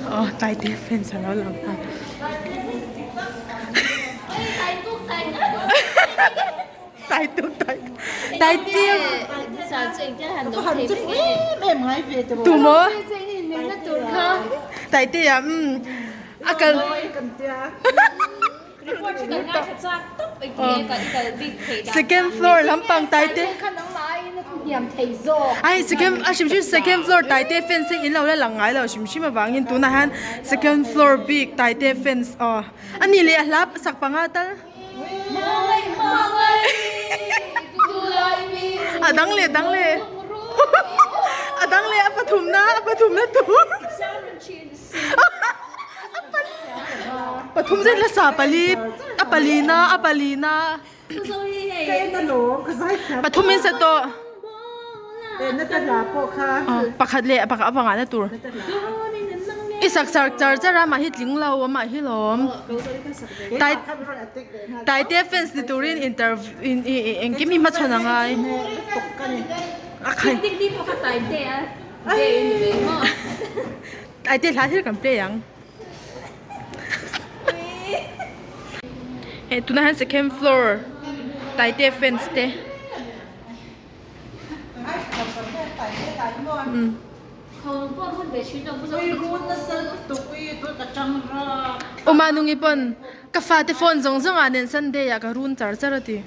Aw Taite fans a lo lang nghal. Taituk taituk Taite tumaw Taitea umm a kal Second floor lampang Taite ai second a hrim hrim second floor Taite fans hi in lo la lang ngai lo hrim hrim avangin tunah hian second floor bik Taite fans aw a ni leh a hla sak panga tal. A dang leh dang leh a dang leh a pathumna a pathumna tur pathum zet la sa pali a palina a palina pathum in sa tawh pakhat leh a pangana tur. I sak char char char a mah hi tling lo a mah hi lawm tai taite fans ni turin inter in i engkim hi hmachhawn a ngai a khai taite hla thil kan play ang eh tunah hian second floor taite fans te. Uma nungi pawn ka fate phone zawng zawng ah nen Sunday ah ka run char char a ti.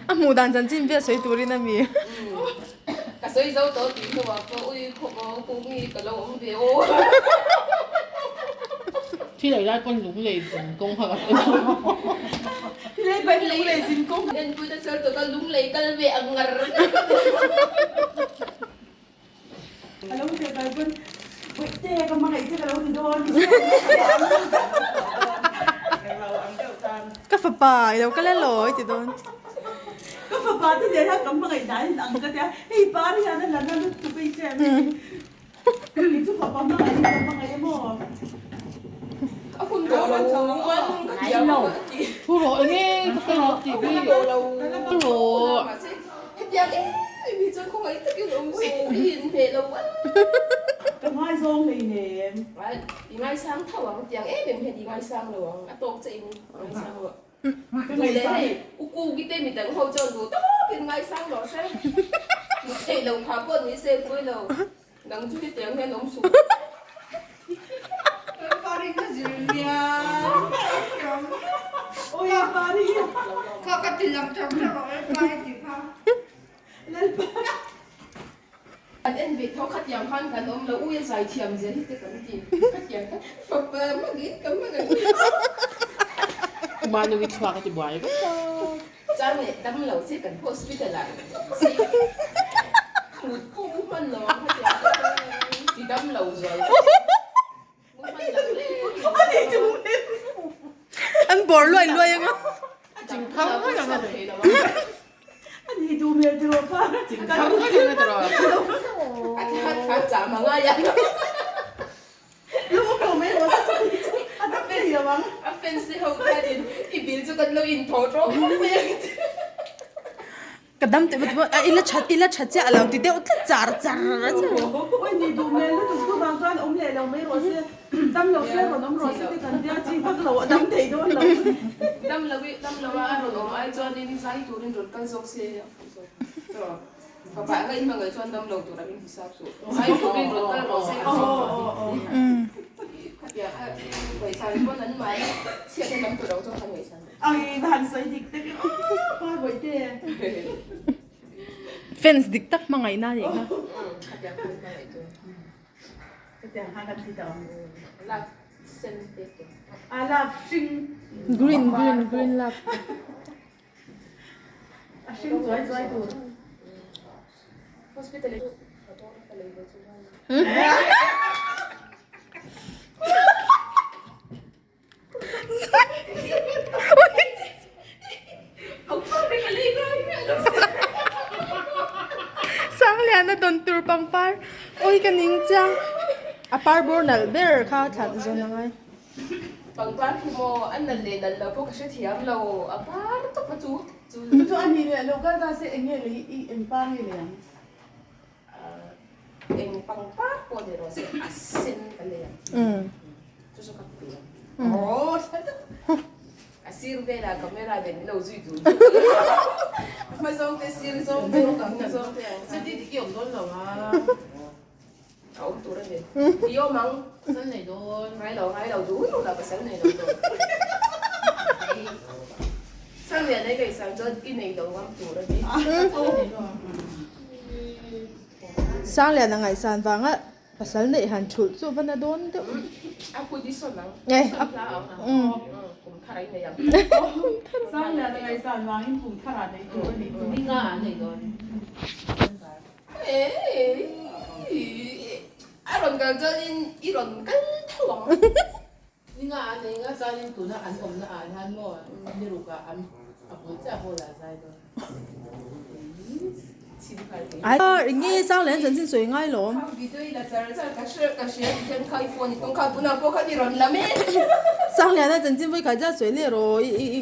A hmuh dan chanchin vel sawi turin a mi. Thil ei lai pawn lunglei zin kawng kha ka hre lo. Thil ei pawn lunglei zin kawng. Enpui ta chuan tawta lunglei kal ve ang ngar. A lo tel kai pawn Bawihte ka hmangaih che ka lo ti dawn. Ka fapa i lo kal elaw i ti dawn. Ka fapa te nen hian ka hmangaih dan in ang ka tia hei par hian a la na lutuk a i hria em? Kei chu fapa hmangaih hi ka hmangaih em aw. A hun tawh lo ka thiam a ti. Thu rawh enge ka fel lo tih bi. Thu rawh. Hetiang em em hi chuan khawngaih takin awm suh i inhmeh lo a. Ka ngaizawng hleinem. I ngaisang tho ang tiang em em hian i ngaisang lo ang a tawk che in ngaisang lo. Duh leh hei u Kuki te midang ho chuan duh tawkin ngaisang lo se. Mut theih lo phah pawh ni se pui lo. Nang chu hetiang hian awm suh. An en ve tho khatiang khan kan awm lo ui a zai thiam zia hi te kan ti khatiang khan fapa hmangin ka hmangaih Manu i thluak a ti buai vek a. Chuan leh dam lo che kan hospital ah si mut pawh mu hman lo ang khatiang ti dam lo zual mu hman lo le. An bawr luai luai anga. Ching phang phang anga. Ani duh hmel tiraw kha. Ching phang phang anga tiraw. A thla thla chah manga ya. Lung ko mai rawh se chu a dam thei lo ang. A fans te ho khanin i bill chu kan lo in thaw tawk khawp mai ang ti. Ka dam teh maw a ila that ila that chiah a lo ti deuh tlat char char a che. Oi ni duh hmel lutuk chu vang chuan awm leh lo mai rawh se dam lo se rawn awm rawh se te kan tia chi vak lo a dam thei dawn lo. Dam lo i dam lo a a rawn awm ai chuanin zai turin rawn kal zawk se a fuh zawk. Fapa anga i hmangaih chuan dam lo tur angin hisap suh. Zai turin rawn kal rawh se ka zawk tawh a ni. Khatiang a. ngaihsan pawn an mahni chhiatna lam tur ang chuan kan ngaihsan lo. Ai va han sawi dik tak e aw pa bawihte. Fans dik tak hmangaihna a nih kha. Khatiang khan hmangaih chu. Khatiang khan kan ti tawh ang. Love sen te chu. A love hring. Green green green love. A hring chuai chuai tur. Hospital e. Sangliana dawn tur pangpar awi ka ning chiang a par bawr nalh ber kha thlan zawn a ngai. Pangpar khi maw a nalh leh nalh lo pawh ka hrethiam lo a par tawp a chu chu. Chu a nih leh lo kal ta se eng nge lei i eng par nge lei ang? Eng pangpar pawh ni rawh se a sen ka lei ang chu chu ka pe ang. A sir velah camera nen min lo zui dun dun a hma zawng te sir zawng te hma zawng te ang. Chuti dik i awm dawn lo a. A awm tur a ni. I awm ang. Pasal nei dawn. Ngai lo, ngai lo duh duh lah pasal nei lo dawn. Sanglian ei ka isang chuan i nei lo ngam tur a ni. Sanglian a ngaihsan vanga pasal neih han thulh chu va na dawn deuh. A kut i sawn ang. Eh, Sawn hla ang. Kum thar a i nei ang. Sanglian a ngaihsan vangin kum thar ah nei tur a ni. Ninga ah nei dawn. A rawn kal chuanin i rawn kal tho ang. Ninga a nei nga chuanin tuna an awmna ah hian maw ni rukah an a bul chiah hall ah zai dawn. Ai enge sang leh an chanchin sawi ngai lawm. Sang lian a chanchin vawi khat zat sawi leh rawh i i i.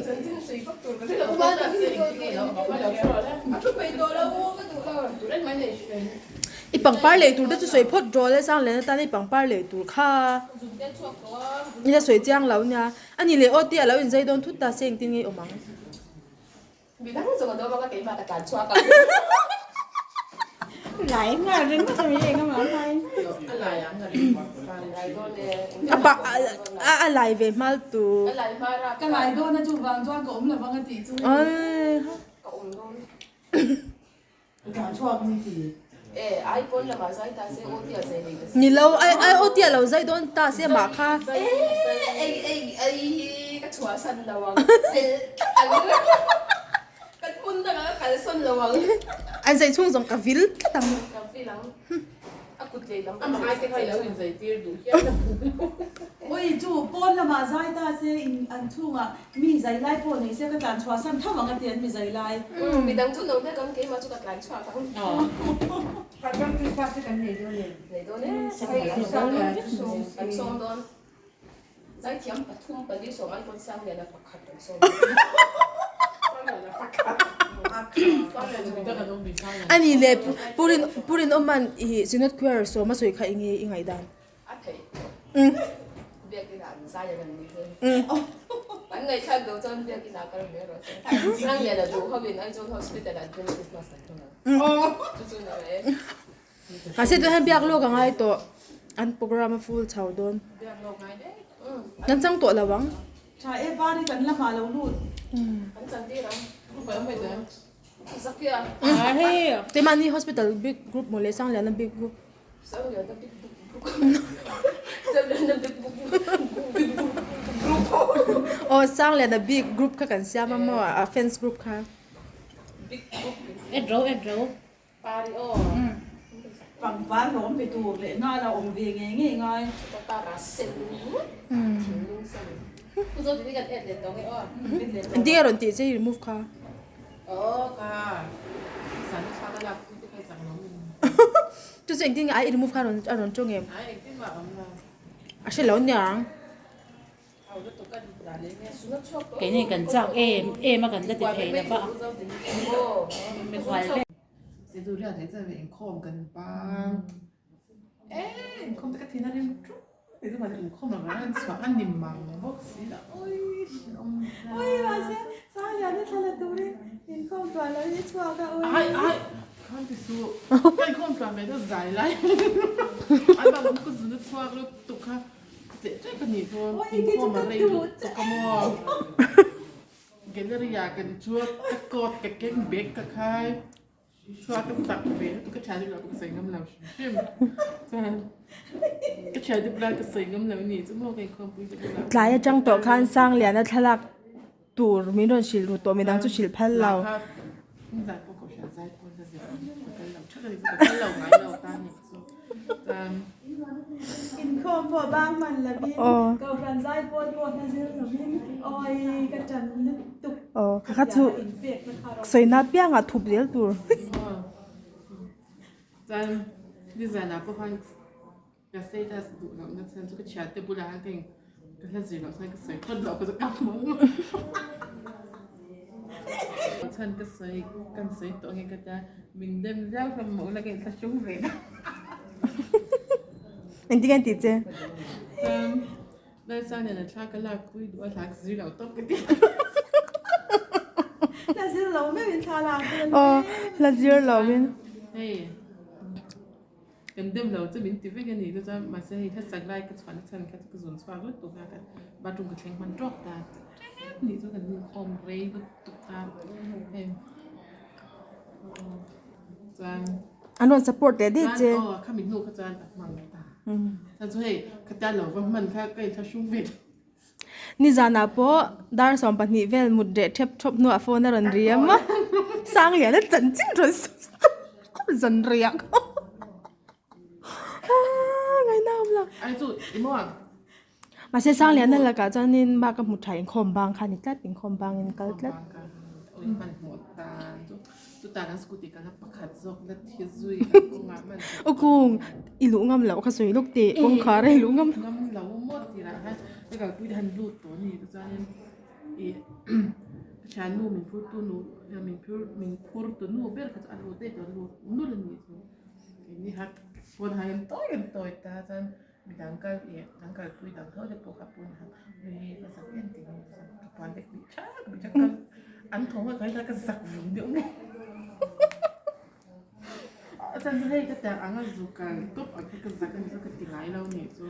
I pangpar lei tur te chu sawi phawt rawh le sang lian atan i pangpar lei tur kha i la sawi chiang lo nia a ni leh aw tia lo inzai dawn thut ta se engtin nge i awm ang. Midang zawng a dawm anga keimah ka tlan chhuak a. Lai nghal ringawt a mi eng amah hmain. A lai ang a ring Lai dawn e. A pa a a lai ve hmal tu. A lai hma rak. Ka lai dawn a chuvang chuan ka awm lo vang a tih chu. Ai ha. Ka awm dawn. Ka tlan chhuak ni ti. E ai pawn lamah zai ta se aw tia zai nei ta se. Ni lo ai ai aw tia lo zai dawn ta se mah kha. E ei ei ei ka chhuahsan lo ang. Fel tak ang. Kan hmun dangah ka kalsawn lo ang. An zai chhung zawng ka vil tlat ang. Ka vil ang. A kut leh lam. Amah ai te kha i lo inzai tir duh hial a. Oi chu pawn lamah zai ta se in an chhungah mi zai lai pawh nei se ka tlan chhuah san tho ang a ti an mi zai lai. Midang chu no vek ang keimah chu ka tlan chhuak ang. Pathian Christmas hi kan nei dawn em? Nei dawn e. Kan sawm dawn. Zaithiam pathum pali sawm ai pawn Sangliana pakhat an sawm. Ani leh Purin Purin awman i Synod Choir sawm a sawi kha enge i ngaihdan? A theih. Biakin ah an zai ang an ni hle. An ngaihthlak duh chuan biakin ah kal mai rawh se. Sangliana duh ho in Aizawl Hospital ah Advent Christmas an hmang ang. Chu chu ni mai e. Mahse tun hian biak lawk a ngai tawh an program a full chho dawn. Kan chang tawh lo ang. Tha e bari kan lamah lo lut. Kan chan tir ang. Zakia. Keimahni hospital big group maw le Sangliana big group. Sangliana big group. Sangliana big group. Aw Sangliana big group kha kan siam a maw a fans group kha. Big group. Ed ro ed ro. Pari aw. Pangpar hlawm pe tur leh nghal a awm ve ngei ngei ngai. Chuta tara sen thinlung sen. Pu Zo tih hi kan et leh tawh nge aw. Engtin a rawn tih che i remove kha. Aw ka san thla ka lak pui te kha i chak lo mi. Chu chu engtin nge a i remove kha a rawn tawng em? Ai engtin mah a awm lo. A hre lo niang. Keini kan chak em em a kan la ti thei lo va. Che che ka nih chuan inkhawm a rei lutuk a maw. Gallery ah kan chuak ka coat ka keng bag ka khai chhuak ka sak ve lutuk ka thian bulah pawh ka sawi ngam lo hrim hrim chuan ka thian te bulah ka sawi ngam lo a ni chu maw ka inkhawm pui te bulah. Tlai atang tawh khan Sangliana thlalak tur min rawn hrilh ru tawh midang chu hrilh phal lo. Inkhawm pawh bang hman lovin Kohhran zai pawl pawh hla zir lovin awi ka tan lutuk Aw kha kha chu sawina piangah thup zel tur. Chuan nizanah pawh khan Ka status duh loh na chhan chu ka thian te bulah hian ka in ka hla zir loh chuan ka sawi phawt loh ka chu ka hmu chhan ka sawi kan sawi tawh nge ka tia min dem viau hlawm mah ula ka in thlahrung ve ta Engtin nge an tih che? Chuan Lalsang lian a thla ka lak pui duh a thla ka zir loh tawp ka ti. Hla zir lo meuhin thla lak pui a ni. Aw hla zir lo in. Hei. Kan dem lo chu min ti vek a ni chu chuan mahse hei hlasak lai ka chhuahna chhan kha chu ka zun chhuak lutuk a ka bathroom ka thleng hman tawk ta tep nih chu kan inkhawm rei lutuk a hei chuan An rawn support leh daih che. Chuan aw khami hnu kha chuan a hmang ta chuan chu hei khatia lo va hman kha ka inthlahrung ve Nizanah pawh dar 12 vel mut reh thep thawp hnuah phone a rawn ri a maw? Sangliana chanchin rawn sawi tawp zan riak aaa ngaihna awm lo. Ai chu i maw? Mahse Sangliana lakah chuanin bak ka hmu tha inkhawm bang kha ni tlat inkhawm bangin kal tlat. Aw kung i luh ngam loh kha sawi lawk teh kawngkhar a i luh ngam Midang kal ih an kalpui dang tho te pawh kha pawn han ui ka zak em tih hi ka puan vek bih thak bih thak ka an thaw nghal kha ka zak vung deuh mai a chan chu hei ka tiang ang a zu kal tawp ang kha ka zak a ni chu ka ti ngai lo nih chu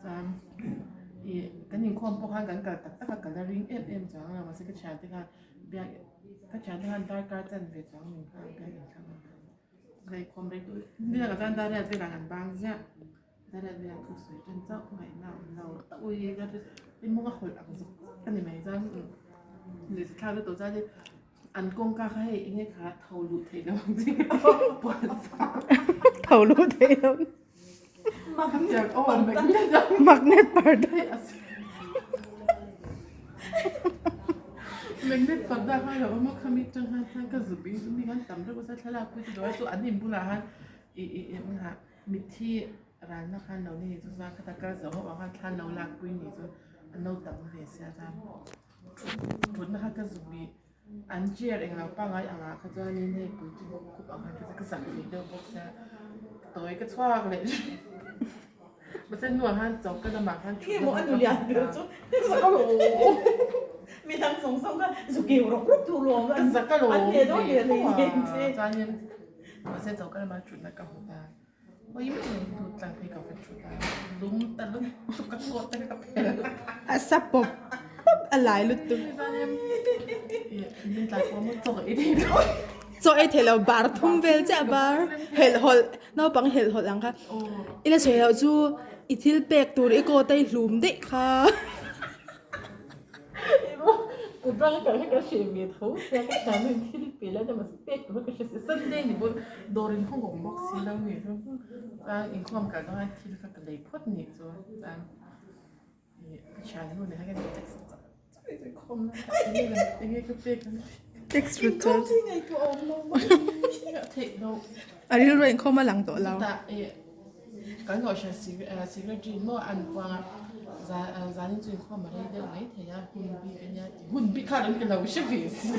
chuan ih kan inkhawm pawh khan kan kal tak tak a ka la ring em em chuang lo mahse ka thiante khan biak ka thiante khan darkar chanve chuang min nghak biak inthlang ang khan. Zaikhawm rei tawh nila ka chuan Dariat velah kan bang ziah Dariat velah thu sawi tan chauh ngaihna a awm lo ta ui ka i mawng a hawlh ang zawk zawk a ni mai chuan leh thlak lutuk chuan an kawngka kha hei enge kha tho luh theih loh ang chi kha puan zar tho luh theih loh magnet parda Magnet parda kha lo awm a khami tang khan khan ka zuk in mi khan tam deuh nasa thlalak pui te duh a chu an in bulah khan ih ih ih engah mitthi ralna khan lo ni chu chuan khata kal zo ho ah khan thla lo lak pui ni chu an lo tam ve sia chuan thutna kha ka zuk bih. An chair englo pangai angah kha chuanin hei puitling khup ang khan ka zak ve deuh bawk sia tawi ka chhuak leh mahse hnuah khan choka lamah khan Enge maw a nulian ber chu midang zawng zawng kha zukeu rawk rawk tur lawm ka zak alawm an hneh dawn leh hlei nen che chuanin mahse choka lamah thutna ka hmu ta hawi mai mai lut tlang phei ka va thut a lung ta lutuk ka kawt te kha ka phel a sa pawp pawp a lai lutuk min tlai pawh maw chaw ei thei lo chaw ei thei lo bar thum vel chiah bar helh hawlh naupang helh hawlh ang kha ila sawi loh chu i thil pek tur i coat a i hlum daih kha. Kut rang kal hi ka hreh ve tho sia ka thian in thil pe lai te mahse pek tur hi ka hre si Sunday ni pawh dawr in hawng awm bawk si lo ni chu chuan inkhawm kal dawn a thil kha ka lei phawt ni chu chuan ih ka thian nu nen hian ka text char char inkhawm na enge ka pek ang Text ru char Inkhawm chu ngaihtuah awm lo mai theih loh a rilru a inkhawm a lang tawh lo. Chutah ih Kan kohhran secretary maw an puang a, zanin chu inkhawm a rei deuh mai thei a, hun bik a nia tih hun bik kha an ti lo hre ve si.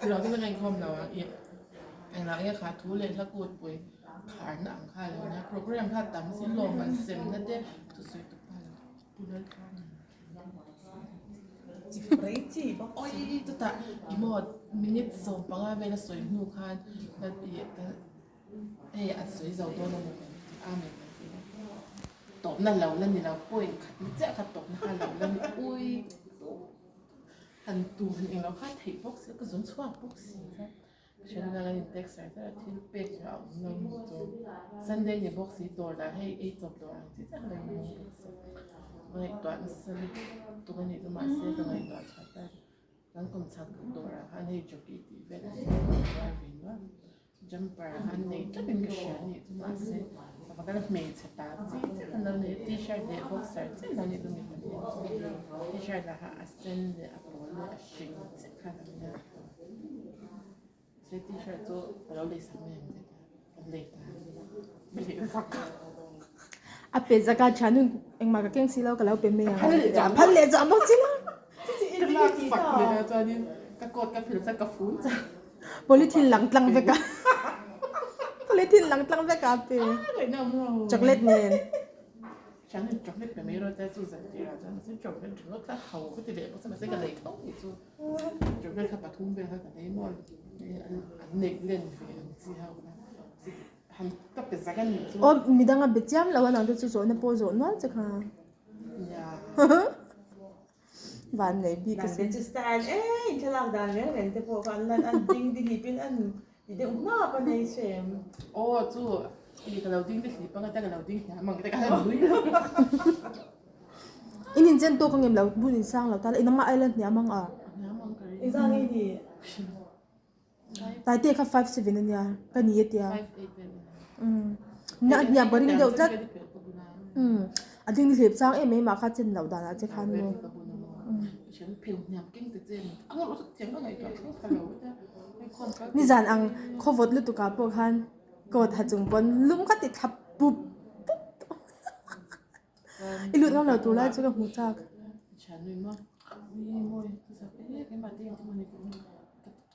Ilo chu ka inkhawm lo ang i engah nge kha thu leh hla kut pui kharna ang kha lo nia program kha tam si lawm an semna te thusawi tu pa lo pu Laltluang Rei chi bawk si. Oi chutah i maw minute 15 vela sawi hnu khan i Hei a sawi zo dawn a maw kan ti Amen kan ti a. Tawpna lo la ni lo, point khat na chiah kha tawpna kha lo la ni ui han tu han englo kha theih bawk si ka zun chhuak bawk si kha Ṭhenna kan in text char char a thil pek chu a awm lo ni chu Sunday ni bawk si dawr lah hei ei chawp dawr ang chi chiah kha lo in hmang bawk si ka ngaihtuah nasa lutuk a nih chu mahse ka ngaihtuah chhuah ta kan kawmchhak dawrah khan hei jockey tih vel a zuar ve nual. Jumper an nei tlat in ka hria a nih chu mahse a pakhat a hmeichhe ta chi chiah an lo nei a t-shirt leh boxer chiah an lo nei thung mipa nen chuan t-shirt lah kha a sen leh a pawl leh a hring chiah kha a lo nia se t-shirt chu ka lo lei sak mai ang che ka lei ta ka lei vak a. A pe zaka thianun engmah ka keng si lo ka lo pe mai ang a phal leh chah bawk si lo. Ka lak fak leh a chuanin ka coat ka phil chuan ka fun chah. Polythene lang tlang vek a Polythene lang tlang vek a pe chocolate nen. Chocolate pe mai rawh te chu zan tirah chuan mahse chocolate ringawt kha ho ka ti leh bawk a mahse ka lei tho tih chu chocolate kha pathum vel kha ka lei maw an neih len ve ang chi ho kha han ka pe zak a nih chu. Aw midang a be chiam lo a nang te chu zawhna pawh zawh nual che kha. Van nei bik a sin. Chu style e in thlalak dan reng reng te pawh kha an lan an ding di hlip in an ti deuh hnap a nei sem. Aw chu i ka lo ding di hlip anga te ka lo ding hniam ang te ka han nui lo. In in chen tawk angem lo bun in sang lo ta la in anga ai la hniam ang a. Hniam ang ka ring. Engzah nge ni? Taite kha 57 ania ka ni atia. Umm a hniam ka ring deuh tlat. Umm a ding hlep chang em em ah kha chen loh dan ah che khan maw. Nizan ang khawvawt lutuk ah pawh khan coat ha chung pawn lum kha ti thla pup pup tawh. I lut ngam lo tur lai chu ka hmu chak.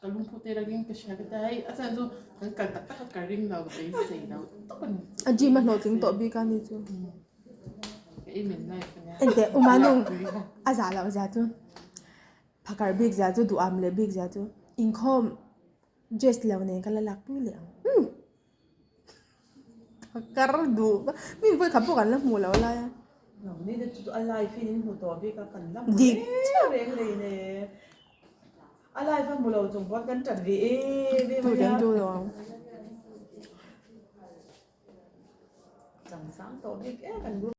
Ka lungphu te rangin ka hria ka ti a, hei a chhan chu kan kal tak tak a ka ring lo beisei lo tawp a ni. A gym a hlawhtling tawh bik a ni chu. Ka aim in life a nia. Enteh Umanung a zah loh zia chu phakar bik zia chu duham leh bik zia chu inkhawm dress lo nen ka la lak pui leh ang. Phakar duh mi vawi khat pawh kan la hmuh loh lai a. Nangni te chu a live in in hmu tawh bik a kan la hmu Dik reng reng lei ne. A live a hmu lo chung pawn kan ṭat ve em em a nia. Tu kan tu lo ang. Chang sang tawh bik em kan group.